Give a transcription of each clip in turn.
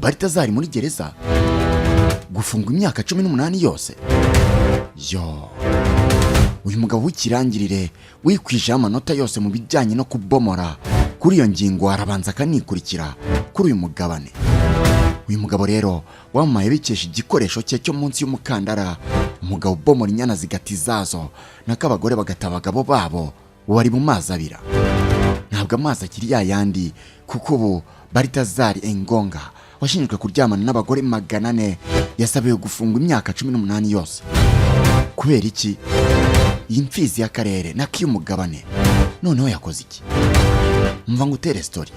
Baritazari muri gereza gufungwa imyaka 18 yose. Yo, uyu mugabo w'ikirangirire wikwijeho amanota yose mu bijyanye no kubomora, kuri iyo ngingo arabanza akanikurikira kuri uyu mugabane. Uyu mugabo rero wamamaye bikesha igikoresho cye cyo munsi y'umukandara, umugabo ubomora inyana zigata izazo, nako abagore bagata abagabo babo, ubu ari mu mazi abira. Ntabwo amazi akiri ya yandi, kuko ubu Baritazari Engonga washinjwe kuryamana n'abagore 400 yasabiwe gufungwa imyaka 18 yose. Kubera iki? Iyi mfizi y'akarere n'ak'iy'umugabane noneho yakoze iki? Mva ngo utere story.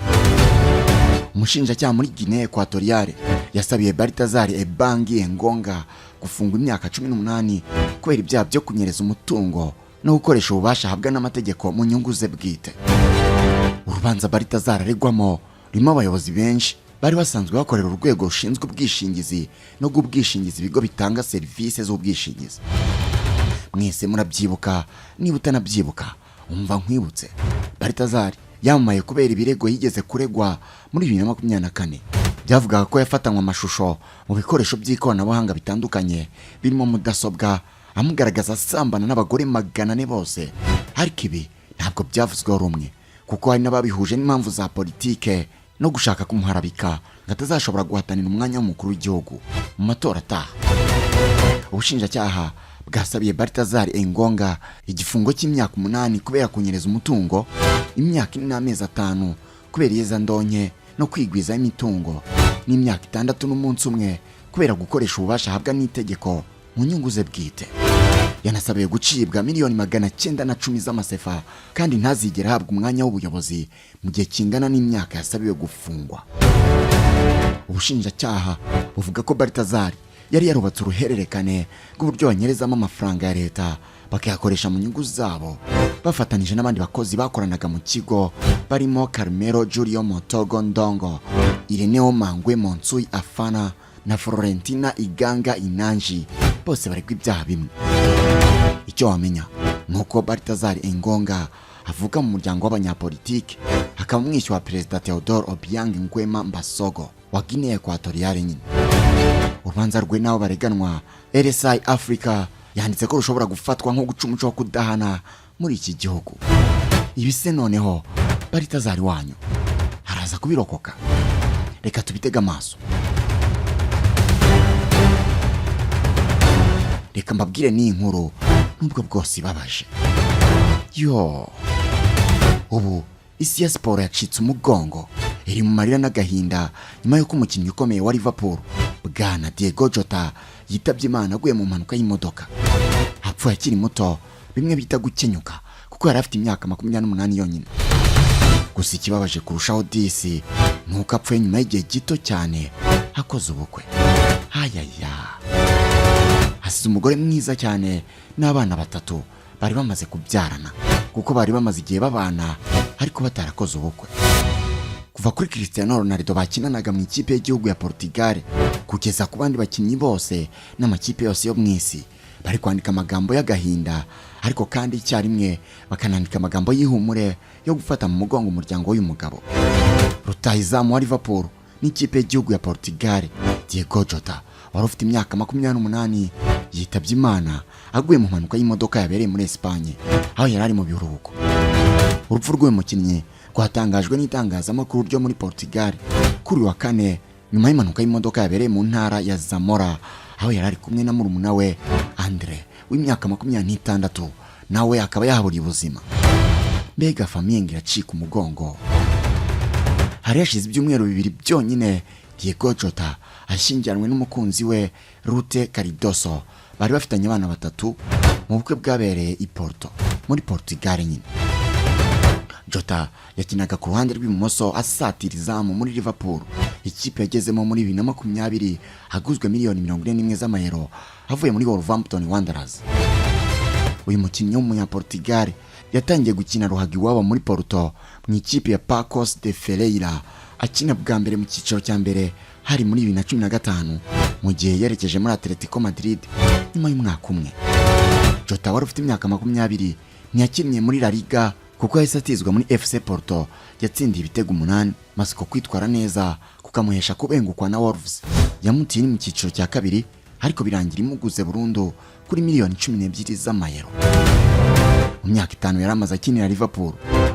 Umushinjacyaha muri Guinée Equatoriale yasabiye Baritazari Ebangi Engonga gufungwa imyaka 18 kubera ibyaha byo kunyereza umutungo no gukoresha ububasha ahabwa n'amategeko mu nyungu ze bwite. Urubanza Baritazari aregwamo rurimo abayobozi benshi bari basanzwe bakorera urwego rushinzwe ubwishingizi no guha ubwishingizi ibigo bitanga serivisi z'ubwishingizi. Mwese murabyibuka, niba utanabyibuka umva nkwibutse. Baritazari yamamaye kubera ibirego yigeze kuregwa muri 2024 byavugaga ko yafatanywe amashusho mu bikoresho by'ikoranabuhanga bitandukanye birimo mudasobwa, amugaragaza asambana n'abagore 400 bose. Ariko ibi ntabwo byavuzweho rumwe, kuko hari n'ababihuje n'impamvu za politike no gushaka kumuharabika ngo atazashobora guhatanira umwanya w'umukuru w'igihugu mu matora ataha. Ubushinjacyaha bwasabiye Baritazari Engonga igifungo cy'imyaka 8 kubera kunyereza umutungo, imyaka 4 n'amezi 5 kubera iyezandonke no kwigwizaho imitungo, n'imyaka 6 n'umunsi 1 kubera gukoresha ububasha ahabwa n'itegeko mu nyungu ze bwite. Yanasabiwe gucibwa miliyoni 910 z'amasefa, kandi ntazigere ahabwa umwanya w'ubuyobozi mu gihe kingana n'imyaka yasabiwe gufungwa. Ubushinjacyaha buvuga ko Baritazari yari yarubatse uruhererekane rw'uburyo banyerezamo amafaranga ya leta bakayakoresha mu nyungu zabo, bafatanije n'abandi bakozi bakoranaga mu kigo barimo Carmelo Julio Motogo Ndongo, Ireneo Mangwe Monsui Afana na Florentina Iganga Inanji, bose baregwa ibyaha bimwe. Icyo wamenya ni uko Baritazari Engonga avuka mu muryango w'abanyapolitike, akaba umwishywa wa Perezida Theodore Obiang Nguema Mbasogo wa Guinea Equatoriale nyine. Urubanza rwe n'abo bareganwa, RSI Africa yanditse ko rushobora gufatwa nko guca umuco wo kudahana muri iki gihugu. Ibi se noneho Baritazari wanyu haraza kubirokoka? Reka tubitege amaso. Reka mbabwire n'iyi nkuru nubwo bwose ibabaje. Yo, ubu isi ya siporo yacitse umugongo, iri mu marira n'agahinda nyuma y'uko umukinnyi ukomeye wa Liverpool, bwana Diego Jota, yitabye Imana aguye mu mpanuka y'imodoka. Apfuye akiri muto, bimwe bita gukenyuka, kuko yari afite imyaka 28 yonyine. Gusa ikibabaje kurushaho disi ni uko apfuye nyuma y'igihe gito cyane akoze ubukwe. Hayaya, asize umugore mwiza cyane n'abana batatu bari bamaze kubyarana, kuko bari bamaze igihe babana ariko batarakoze ubukwe. Kuva kuri Cristiano Ronaldo bakinanaga mu ikipe y'igihugu ya Portugal kugeza ku bandi bakinnyi bose n'amakipe yose yo mu isi, bari kwandika amagambo y'agahinda, ariko kandi icyarimwe bakanandika amagambo y'ihumure yo gufata mu mugongo umuryango w'uyu mugabo rutahizamu wa Liverpool n'ikipe y'igihugu ya Portugal. Diego Jota wari ufite imyaka 28 yitabye Imana aguye mu mpanuka y'imodoka yabereye muri Espagne aho yari ari mu biruhuko. Urupfu rw'uyu mukinnyi rwatangajwe n'itangazamakuru ryo muri Portugal kuri uyu wa kane, nyuma y'impanuka y'imodoka yabereye mu ntara ya Zamora aho yari ari kumwe na murumuna we Andre w'imyaka 26, nawe akaba yahaburiye ubuzima. Mbega famille ngo iracika umugongo! Hari hashize ibyumweru 2 byonyine Diego Jota ashyingiranwe n'umukunzi we Rute Caridoso, bari bafitanye abana batatu, mu bukwe bwabereye i Porto muri Portugal nyine. Jota yakinaga ku ruhande rw'ibumoso asatira izamu muri Liverpool, ikipe yagezemo muri 2020 aguzwe miliyoni 41 z'amayero avuye muri Wolverhampton Wanderers. Uyu mukinnyi w'umunyaportugal yatangiye gukina ruhago iwabo muri Porto mu ikipe ya Pacos de Ferreira, akina bwa mbere mu cyiciro cya mbere hari muri 2015, mu gihe yerekeje muri Atletico Madrid nyuma y'umwaka umwe. Jota wari ufite imyaka 20 ntiyakinnye muri La Liga kuko yahise atizwa muri FC Porto yatsindiye ibitego 8, maze uko kwitwara neza kukamuhesha amahirwe yo gukinira ikipe y'igihugu ya Portugal. kukamuhesha kubengukwa na Wolves. Yamutiye ni mu cyiciro cya kabiri, ariko birangira imuguze burundu kuri miliyoni 12 z'amayero. Mu myaka 5 yari amaze akinira Liverpool,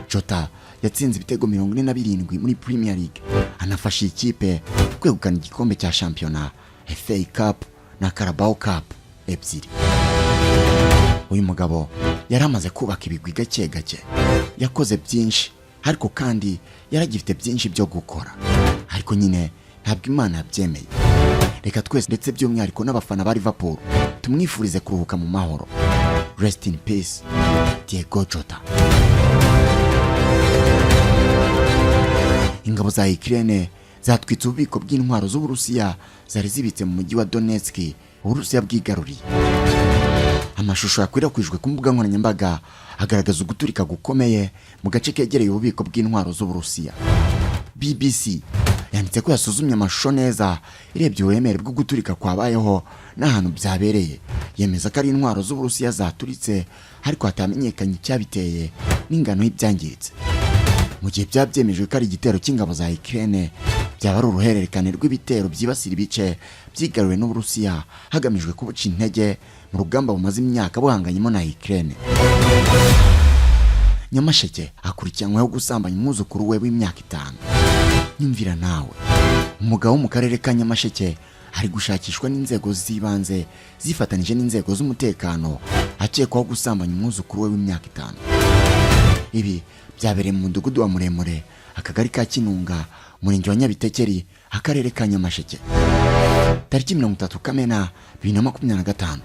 Jota yatsinze ibitego 47 muri Premier League, anafasha iyi kipe kwegukana igikombe cya shampiyona, FA Cup na Carabao Cup ebyiri. Uyu mugabo yari amaze kubaka ibigwi gake gake. Yakoze byinshi, ariko kandi yaragifite byinshi byo gukora, ariko nyine ntabwo Imana yabyemeye. Reka twese, ndetse by'umwihariko n'abafana ba Liverpool, tumwifurize kuruhuka mu mahoro. Rest in peace, Diego Jota. Ingabo za Ukraine zatwitse ububiko bw'intwaro z'Uburusiya zari zibitse mu mujyi wa Donetsk Uburusiya bwigaruriye. Amashusho yakwirakwijwe ku mbuga nkoranyambaga agaragaza uguturika gukomeye mu gace kegereye ububiko bw'intwaro z'Uburusiya. BBC yanditse ko yasuzumye amashusho neza, irebye uburemere bwo guturika kwabayeho n'ahantu byabereye, yemeza ko ari intwaro z'Uburusiya zaturitse, ariko hatamenyekanye icyabiteye n'ingano y'ibyangiritse. Mu gihe byaba byemejwe ko ari igitero cy'ingabo za Ukraine, byaba ari uruhererekane rw'ibitero byibasira ibice byigaruriwe n'Uburusiya hagamijwe kubuca intege mu rugamba bumaze imyaka buhanganyemo na Ukraine. Nyamasheke akurikiranyweho gusambanya umwuzukuru we w'imyaka 5. Nyumvira nawe, umugabo wo mu karere ka Nyamasheke ari gushakishwa n'inzego z'ibanze zifatanije n'inzego z'umutekano, akekwaho gusambanya umwuzukuru we w'imyaka 5. Ibi byabereye mu mudugudu wa Muremure, akagari ka Kinunga, umurenge wa Nyabitekeri, akarere ka Nyamasheke. Tariki 30 Kamena 2025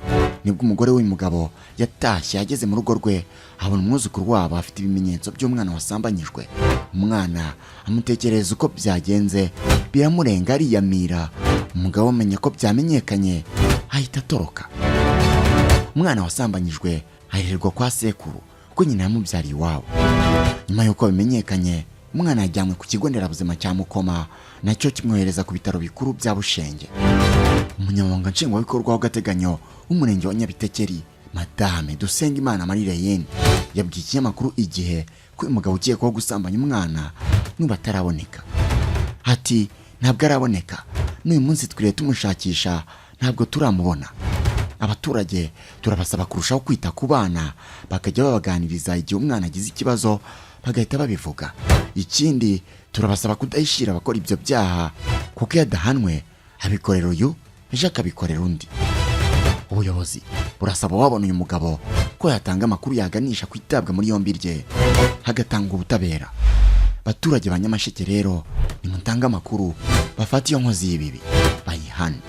nibwo umugore w'uyu mugabo yatashye, ageze mu rugo rwe abona umwuzukuru wabo afite ibimenyetso by'umwana wasambanyijwe. Umwana amutekerereza uko byagenze, biramurenga ariyamira. Umugabo amenya ko byamenyekanye ahita atoroka. Umwana wasambanyijwe arererwa kwa sekuru kuko nyina yamubyariye iwabo. Nyuma y'uko bimenyekanye, umwana yajyanywe ku kigo nderabuzima cya Mukoma, nacyo kimwohereza ku bitaro bikuru bya Bushenge. Umunyamabanga nshingwabikorwa w'agateganyo w'umurenge wa Nyabitekeri, Madame Dusengimana Marie Reyene, yabwiye ikinyamakuru Igihe ko uyu mugabo ukekwaho gusambanya umwana n'ubu ataraboneka. Ati: "Ntabwo araboneka, n'uyu munsi twiriwe tumushakisha, ntabwo turamubona. Abaturage turabasaba kurushaho kwita ku bana, bakajya babaganiriza, igihe umwana agize ikibazo bagahita babivuga. Ikindi turabasaba kudahishira abakora ibyo byaha, kuko iyo adahanwe abikorera uyu, ejo akabikorera undi." Ubuyobozi burasaba uwabona uyu mugabo ko yatanga amakuru yaganisha ku itabwa muri yombi rye, hagatangwa ubutabera. Baturage ba Nyamasheke rero, nimutange amakuru, bafate iyo nkozi y'ibibi bayihane.